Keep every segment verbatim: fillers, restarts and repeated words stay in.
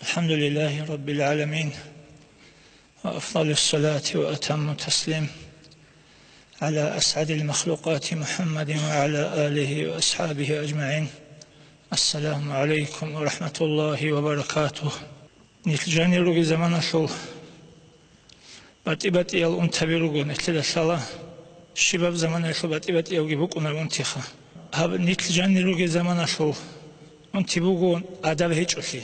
الحمد لله رب العالمين، وأفضل الصلاة وأتم التسليم على أسعد المخلوقات محمد وعلى آله وأصحابه أجمعين. السلام عليكم ورحمة الله وبركاته. Нилъ жанир ругел заманалъул батӀи-батӀиял унтаби руго нилъеда лъала, щибаб заманаялъул батӀи-батӀиявги букӀунеб унтиха. Гьаб нилъ жанир ругел заманалъул унти буго адаб гьечӀолъи.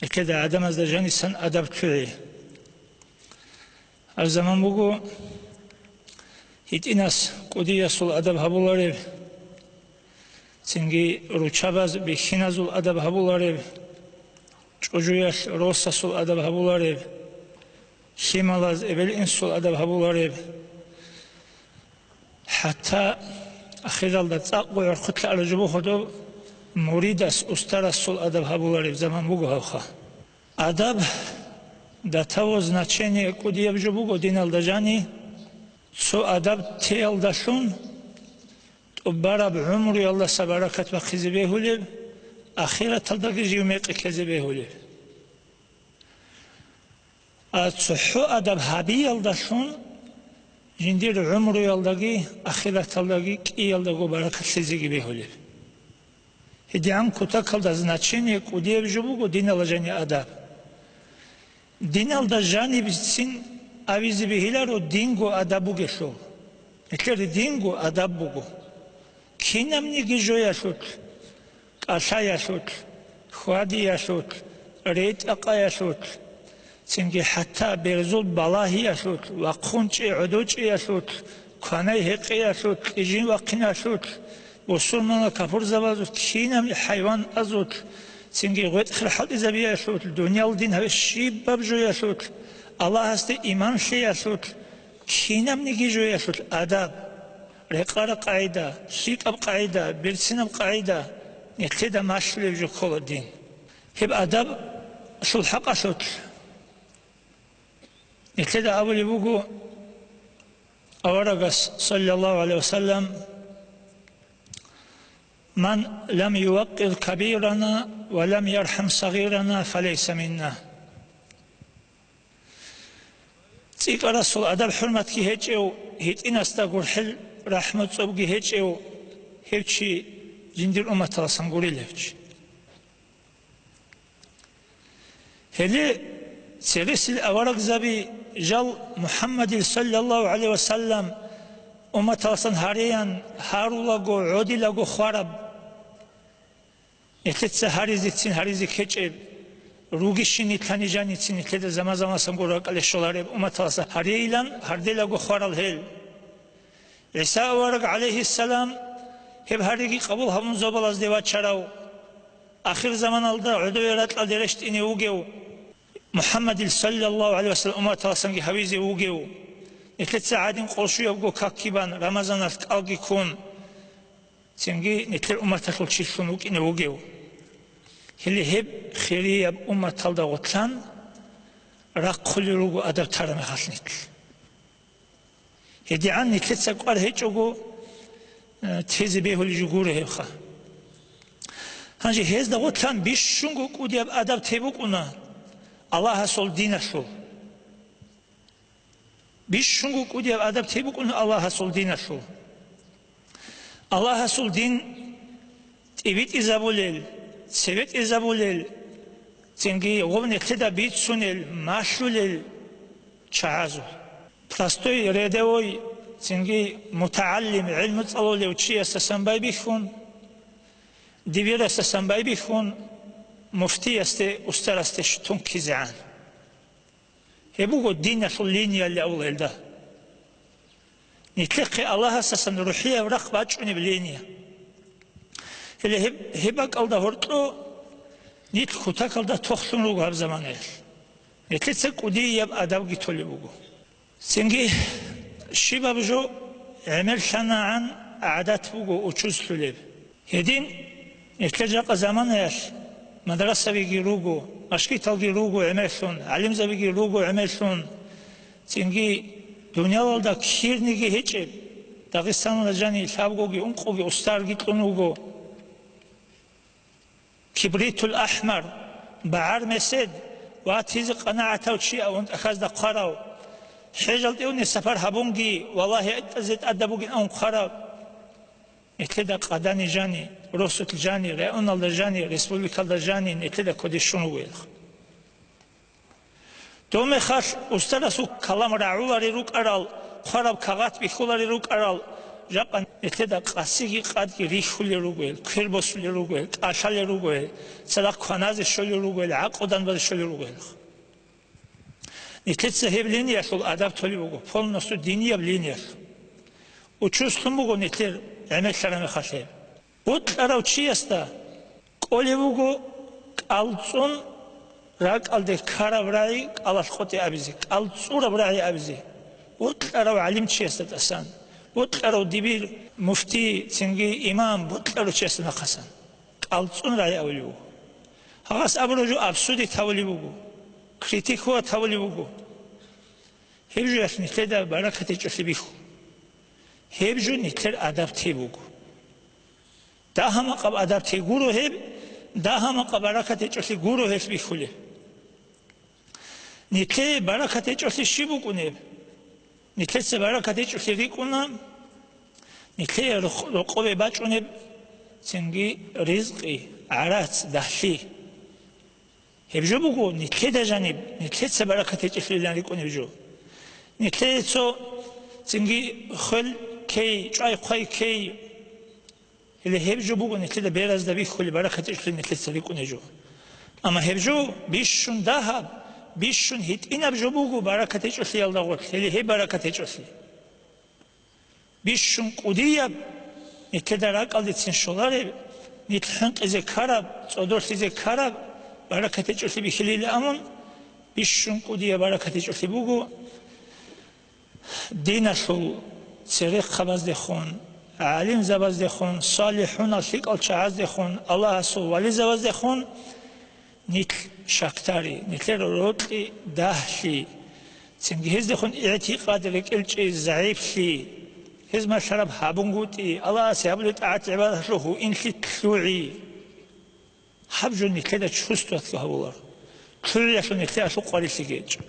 Нилъеда гӀадамазда жанисан адаб лъугӀи. Гьаб заман буго гьитӀинас кӀудиясул адаб гьабулареб, цинги руччабаз бихьиназул адаб гьабулареб, чӀужуялъ росасул адаб гьабулареб, лъималаз эбел-инсул адаб гьабулареб, хӀатта ахиралда цӀакъго гӀорхъулъа араб жо буго доб, муридас устарасул адаб гьабулареб заман буго гьавха. Адаб до того значение кӀудияб жо буго диналда жани, цо адаб теялдалъун тӀубараб гӀумруялдаса баракат бахъизе бегьулеб, ахираталдаги жив мекъи ккезе бегьулеб. А цохӀо адаб гьабиялдалъун жиндир гӀумруялдаги ахираталдаги кӀиялдаго баракат лъезеги бегьулеб. ГьедигӀан кутакалда значение кӀудияб жо буго диналда жани адаб. Диналда жанибцин абизе бегьиларо динго адаб бугелъул. Нилъер динго адаб буго. Кинабниги жоялъулъ, кӀалъаялъулъ, хьвадиялъулъ, ретӀа-къаялъулъ, цинги хӀатта берзул балагьиялъулъ, вахъун чӀей гӀодов чӀеялъулъ, кванай-гьекъеялъулъ, кьижин-вахъиналъулъ, бусурманал капурзабазулъ, кинаб хӀайваназулъ, цинги гъветӀ-хер хӀалтӀизабиялъулъ, дуниял дин гьабе щибаб жоялъулъ, Аллагьасде иман лъеялъулъ, кинабниги жоялъулъ адаб, рекъараб къагӀида, лъикӀаб къагӀида, берцинаб къагӀида, нилъеда малъулеб жо ккола дин. Гьеб адабалъул хӀакъалъулъ нилъеда абулеб буго аварагас, саллаллагьу гӀалайгьи ва саллам: «Ман лам юваккъир кабирана ва лам ярхӀам сагъирана, фалайса минна». ЦӀикӀкӀарасул адаб-хӀурматги гьечӀев, гьитӀинасда гурхӀел рахӀму-цӀобги гьечӀев, гьев чи жиндир умматаласан гурила гьев чи. Гьеле цересел аварагзаби жал МухӀаммадил, саллаллагьу гӀалайгьи ва саллам, умматаласан гьареян гьарулаго, гӀодилаго хвараб. Нилъеца гьаризецин гьаризе ккечӀеб, ругищин нилъани жаницин нилъеда заман-заманасанго ракӀалде щолареб умматаласа гьарейилан гьарделаго хварал гьел. ГӀиса авараг, гӀалайгьиссалам, гьеб гьариги къабул гьабун зобалазде вачарав, ахирзаманалда гӀодове ракьалде рещтӀине вугев, МухӀаммадил, саллаллагьу гӀалайгьи ва саллам, умматаласанги гьавизе вугев, нилъеца гӀадин къолъуябго какги бан, Рамазаналъ кӀалги ккун, цинги нилъер умматалъул чилъун вукӀине вугев. Гьеле гьеб хирияб умматалда гъорлъан рахъулел руго адаб тараб мехалъ нилъ. ГьедигӀан нилъеца кӀвар гьечӀого, э, тезе бегьулеб жо гуро гьебха. Гьанже гьезда гъорлъан бищунго кӀудияб адаб те букӀуна Аллагьасул диналъул. Бищунго кӀудияб адаб те букӀуна Аллагьасул диналъул. Аллагьасул дин тӀибитӀизабулел, цебетӀезабулел, цинги гъоб нилъеда бицунел, малъулел чагӀазул. Простой рядовой, цинги мутагӀалим, гӀилму цӀалулев чиясдасан байбихьун, дибирасдасан байбихьун, муфтиясде, устарасде щун ккизегӀан. Гьеб буго диналъул линияли абула гьелда. Нилъехъе Аллагьасдасан рухӀияб рахъ бачӀунеб линия. Гьеле гьеб, гьеб бакӀалда гьоркьо нилъ кутакалда тохлъун руго гьаб заманаялъ. Нилъеца кӀудияб адабги толеб буго. Цинги щибаб жо гӀемерлъанагӀан гӀадат буго учузлъулеб. Гьедин, нилъер жакъа заманаялъ мадрасабиги руго, машгиталги руго гӀемерлъун, гӀалимзабиги руго гӀемерлъун, цинги дунялалда кирниги гьечӀеб, Дагъистаналда жани лъабгоги ункъоги устарги кьун вуго. Кибритул ахӀмар, БагӀар-месед, ватизе къанагӀатав чи авун тӀахьазда хъварав, хӀежалде унеб сапар гьабунги, валагьи, гьитӀизе тӀадаб бугин авун хъварав. Нилъеда къадани жани, росулъ жани, районалда жани, республикалда жани нилъеда кодешлъун ругелха. Дов мехалъ устарасул калам рагӀулари рукӀарал, хъвараб кагъат бихьулари рукӀарал, жакъа нилъеда къасиги къадги рихьулел ругел, квер босулел ругел, кӀалъалел ругел, цадахъ кваназе щолел ругел, гӀакълу данбазе щолел ругелха. Нилъеца гьеб линиялъул адаб толеб буго, полностью динияб линиялъ. Учуслъун буго нилъер гӀемерлъараб мехалъ гьеб. Бокьарав чиясда кӀолеб буго кӀалцӀун ракӀалде ккараб рагӀи кӀалалъ къотӀи абизе, кӀалцӀураб рагӀи абизе. Бокьарав гӀалимчиясда тӀасан, бокьарав дибир муфти, цинги имам, бокьарав чиясда нахъасан. КӀалцӀун рагӀи абулеб буго. Гьагъас абураб жо обсудить гьабулеб буго, критиковать гьабулеб буго. Гьеб жоялъ нилъеда баракат гьечӀолъи бихьу. Гьеб жо нилъер адаб те буго. Дагьа-макъаб адаб те гуро гьеб, дагьа-макъаб баракат гьечӀолъи гуро гьелъ бихьулеб. Нилъее баракат гьечӀолъи щиб букӀунеб? Нилъеца баракат гьечӀолъи рикӀкӀуна, нилъее рокъ-, рокъове бачӀунеб цинги ризкъи, гӀарац, дагьлъи. Гьеб жо буго нилъеда жаниб, нилъеца баракат гьечӀелъулилан рикӀкӀунеб жо. Нилъее цо цинги хвел ккей, чӀвай-хъвай ккей. Гьеле гьеб жо буго нилъеда беразда бихьулеб баракат гьечӀолъи нилъеца рикӀкӀунеб жо. Амма гьеб жо бищун дагьаб, бищун гьитӀинаб жо буго баракат гьечӀолъиялда гъорлъ, гьеле гьеб баракат гьечӀолъи. Бищун кӀудияб, нилъеда ракӀалдецин щолареб, нилъ хӀинкъизе ккараб, цӀодорлъизе ккараб, баракат гьечӀолъи бихьилила амун, бищун кӀудияб баракат гьечӀолъи буго. Диналъул церехъабаздехун, гӀалимзабаздехун, салихӀунал лъикӀал чагӀаздехун, Аллагьасул вализабаздехун нилъ щакдари, нилъер рокьи дагьлъи, цинги гьездехун игӀтикъад рекӀелчӀей загӀиплъи, гьез малъараб гьабунгутӀи, Аллагьасе гьабулеб тӀагӀат-гӀибадаталъул гьуинлъи лъугӀи. Гьаб жо нилъеда чувствовать гьабуларо. ЛъугӀиялъул нилъеялъул къварилъи гьечӀо.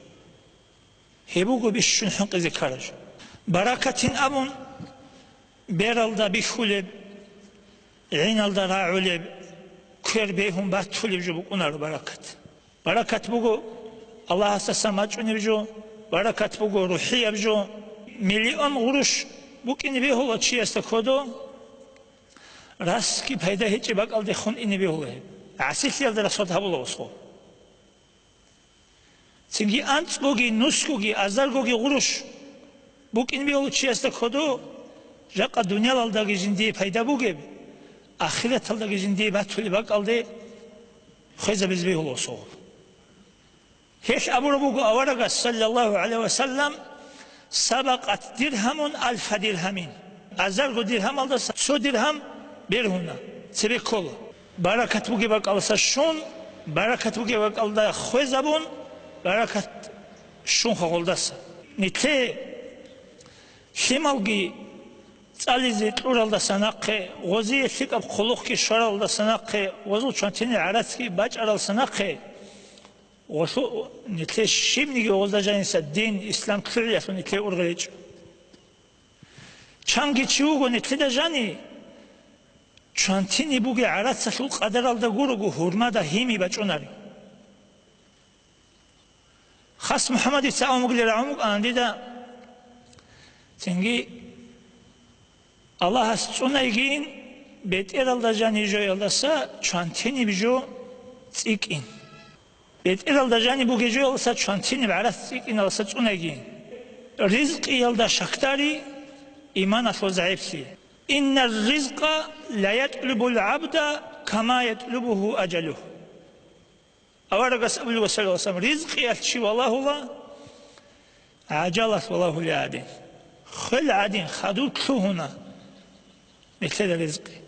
Гьеб буго бищун хӀинкъизе ккараб жо. Баракатин абун, бералда бихьулеб, гӀиналда рагӀулеб, квер бегьун батулеб жо букӀунаро баракат. Баракат буго Аллагьасдасан бачӀунеб жо, баракат буго рухӀияб жо. Миллион гъурущ букӀине бегьула чиясда кодо, расги пайда гьечӀеб бакӀалдехун ине бегьула гьеб. ГӀасилъиялда расход гьабула осхо. Цинги анцӀгоги, нусгоги, азаргоги гъурущ букӀин бегьулев чиясда кодо, жакъа дуниялалдаги жиндие пайда бугеб, ахираталдаги жиндие батулеб бакӀалде хвезабизе бегьулев сугъ. Гьелъ абураб буго аварагас, саллаллагьу гӀалайгьи ва саллам: «Сабакъат диргьамун альфа диргьамин». Азарго диргьамалдаса цо диргьам бергьуна, цебе ккола. Баракат бугеб бакӀалдаса щун, баракат бугеб бакӀалда хвезабун, баракат щун хъугъулдаса. Нилъее лъималги цӀализе кьуралдаса нахъе, гъозие лъикӀаб хъулухъги щваралдаса нахъе, гъозул чвантине гӀарацги бачӀаралдаса нахъе, гъолъу-, нилъее щибниги гъозда жаниса дин, ислам лъугӀиялъул нилъее ургъел гьечӀо. Чанги чи вуго нилъеда жани, чвантине бугеб гӀарацалъул къадаралда гурого гьурмада гьими бачӀунари. Хас МухӀаммадица абун бугелъул рагӀун букӀана дида, цинги Аллагьас цӀунайгин, бетӀералда жаниб жоялдаса чвантиниб жо цӀикӀкӀин. БетӀералда жаниб бугеб жоялдаса чвантиниб гӀарац цӀикӀкӀиналдаса цӀунайгин. Ризкъиялда щакдари, иманалъул загӀиплъи. «Иннар ризкъа ла ятлубул гӀабда кама ятлубуху ажалуху». Аварагас абулеб, саллаллагьу гӀалайгьи ва саллам: «Ризкъиялъ чи валагьула, гӀажалалъ валагьулеб гӀадин». Хвел гӀадин хадур лъугьуна нилъеда ризкъи.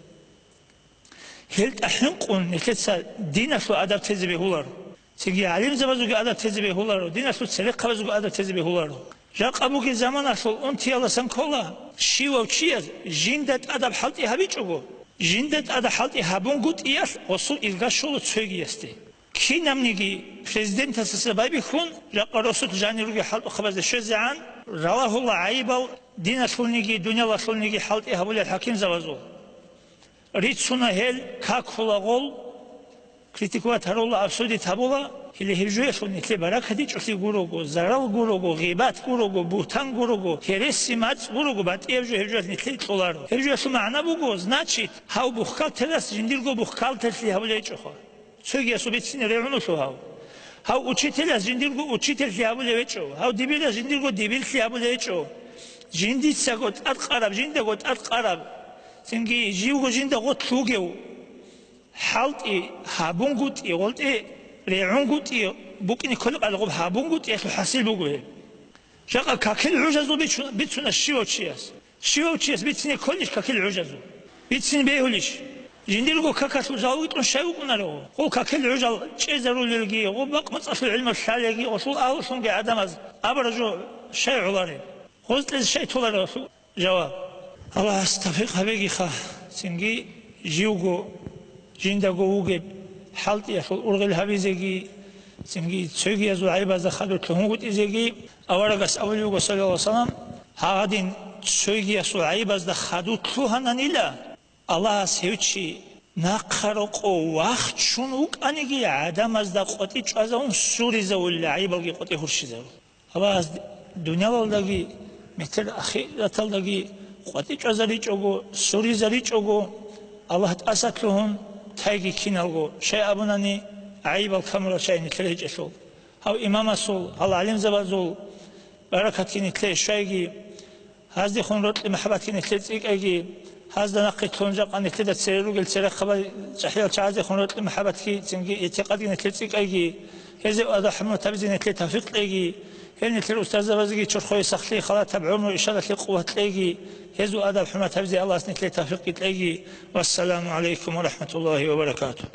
Гьелда хӀинкъун нилъеца диналъул адаб тезе бегьуларо. Цинги гӀалимзабазулги адаб тезе бегьуларо, диналъул церехъабазулги адаб тезе бегьуларо. Жакъа бугеб заманалъул унтиялдасан ккола, щивав чияс жинда тӀадаб хӀалтӀи гьабичӀого, жинда тӀадаб хӀалтӀи гьабунгутӀиялъ гъосул ирга щола цогиясде. Кинабниги президентасаса байбихьун, жакъа росулъ жанир ругел хӀалтӀухъабазде щвезегӀан, ралагьула гӀайибал диналъулниги, дуниялалъулниги хӀалтӀи гьабулел хӀакимзабазул. Рицуна гьел, какула гъол, критиковать гьарула, осудить гьабула, гьеле гьеб жоялъул нилъее баракат гьечӀолъи гурого, зарал гурого, гъибат гурого, бугьтан гурого, гьереси мацӀ гурого, батӀияб жо гьеб жоялъ нилъее кьоларо. Гьеб жоялъул магӀна буго, значит, гьав бухгалтерлъас жиндирго бухгалтерлъи гьабулеб гьечӀоха. Цогиясул бицине регӀунулъул гьав. Гьав учителяс жиндирго учительлъи гьабулев гьечӀо, гьав дибирас жиндирго дибирлъи гьабулев гьечӀо. Жиндицаго тӀадкъараб, жиндаго тӀадкъараб, цинги живго жинда гъорлъ вугев хӀалтӀи гьабунгутӀи, гъолтӀе регӀунгутӀи, букӀине кколеб къайлагъуб гьабунгутӀиялъул хӀасил буго гьеб. Жакъа какил гӀужазул бичу-, бицуна щивав чияс. Щивав чияс бицине кколищ какил гӀужазул? Бицин бегьулищ? Жиндирго какалъул жалги кьун щай вукӀунаро? Гъол какил гӀужал чӀезарулелги, гъоб бакъ-мацӀалъул гӀилму лъалелги, гъолъул агьлулъунги гӀадамаз абураб жо щай гӀолареб? Гъоз кьезе щай толареб гъолъул жаваб? Аллагьас тавфикъ гьабегиха, цинги живго жиндаго вугеб хӀалтӀиялъул ургъел гьабизеги, цинги цогиязул гӀайбазда хадур лъугьунгутӀизеги. Аварагас абулеб буго, саллаллагьу гӀалайгьи ва саллам, гьагъадин цогиясул гӀайбазда хадур лъугьананила, Аллагьас гьев чи нахъа рокъов вахчун вукӀаниги, гӀадамазда къватӀи чӀвазавун суризавулила, гӀайбалги къватӀи гьурщизавун. Аллагьас дуниялалдаги, метер ахираталдаги къватӀи чӀвазаричӀого, суризаричӀого, Аллагь тӀаса лъугьун, тайги киналго, щай абунани, гӀайибал камурал щай нилъер гьечӀелъул. Гьав имамасул, гьал гӀалимзабазул баракатги нилъее щвайги, гьаздехун рокьи махӀабатги нилъее цӀикӀкӀайги, гьазда нахъе лъун жакъа нилъеда цере ругел церехъабаз чӀахӀиял чагӀаздехун рокьи махӀабатги, цинги игӀтикъадги нилъее цӀикӀкӀайги, гьезул адаб-хӀурмат гьабизе нилъее тавфикъ кьеги, гьел нилъер устарзабазеги чорхое сахлъи, халатаб гӀумру, ишалалъе къуват кьеги, гьезул адаб-хӀурмат гьабизе Аллагьас нилъее тавфикъги кьеги. Вассаламу гӀалайкум ва рахӀматуллагьи ва баракатугь.